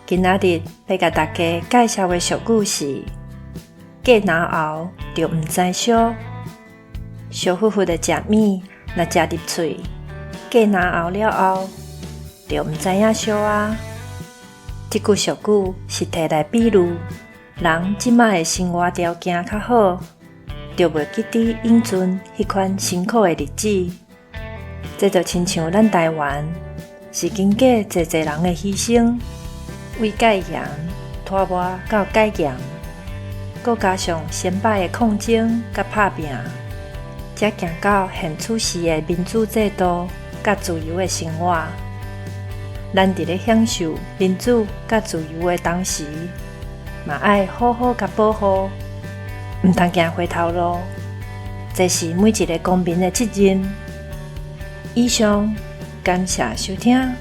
今仔日欲共大家介紹的俗語是：過嚨喉就毋知燒，燒烌烌的食物，若食入喙，過嚨喉了後，就毋知影燒啊。這句俗語是提來比喻，人這馬的生活條件較好，就袂記得以陣彼款辛苦的日子。這就親像咱台灣，是經過濟濟人的犧牲，為戒嚴拖磨到解嚴，閣加上先擺的抗爭佮拍拚，才行到現此時的民主制度佮自由的生活。咱佇咧享受民主佮自由的同時，嘛愛好好共保護，毋通行回頭路。這是每一个公民的責任。以上，感謝收聽。